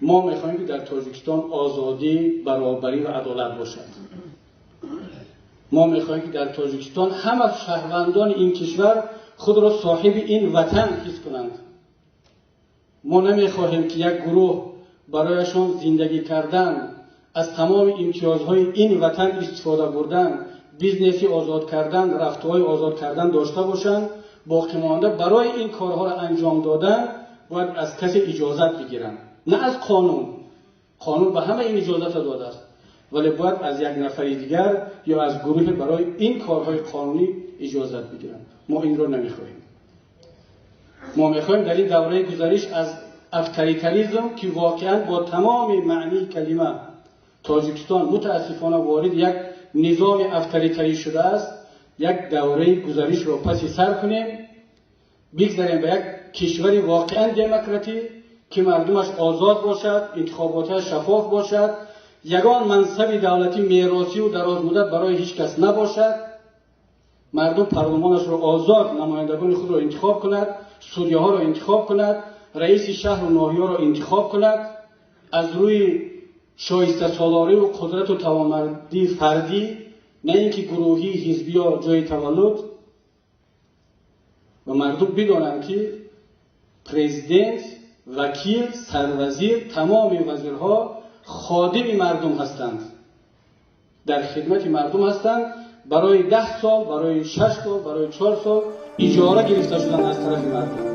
Мо мехоҳем, ки дар Тоҷикистон озодӣ, баробарӣ ва адолат бошад. Мо мехоҳем, ки дар Тоҷикистон ҳама шаҳрвандони ин кишвар худро соҳиби ин ватан ҳис кунанд. Мо намехоҳем, ки як гурӯҳ барояшон зиндагӣ кардан, аз тамоми имтиёзҳои ин ватан истифода бурдан, бизнеси озод кардан, рафтуҳои озод кардан дошта бошанд, боқимонда барои ин корҳоро анҷом додан бояд аз касе иҷозат бигиранд. На аз қонун, қонун ба ҳама ин иҷозатро додааст, вале бояд аз як нафари дигар ё аз гурӯҳе барои ин корҳои қонунӣ иҷозат бигиранд. Мо инро намехоҳем. Мо мехоҳем дар ин давраи гузариш аз авторитаризм, ки воқеан бо тамоми маънии калима Тоҷикистон мутаассифона ворид як низоми авторитарӣ шудааст, як давраи гузаришро паси сар кунем, бигзарем ба як кишвари воқеан демократӣ, ки мардумаш озод бошад, интихоботаш шаффоф бошад, ягон мансаби давлатӣ меросиву дарозмуддат барои ҳеҷ кас набошад, мардум парлумонашро озод намояндагони худро интихоб кунад, судяҳоро интихоб кунад, раиси шаҳру ноҳияро интихоб кунад аз рӯи шоистасолориву қудрату тавонмандии фардӣ, на ин ки гурӯҳӣ, ҳизбӣ ё ҷои таваллуд, ва мардум бидонанд, ки президент, вакил, сарвазир, тамоми вазирҳо ходими мардум ҳастанд, дар хидмати мардум ҳастанд, барои 10 сол, барои 6 сол, барои 4 сол иҷора гирифта шуданд аз тарафи мардум.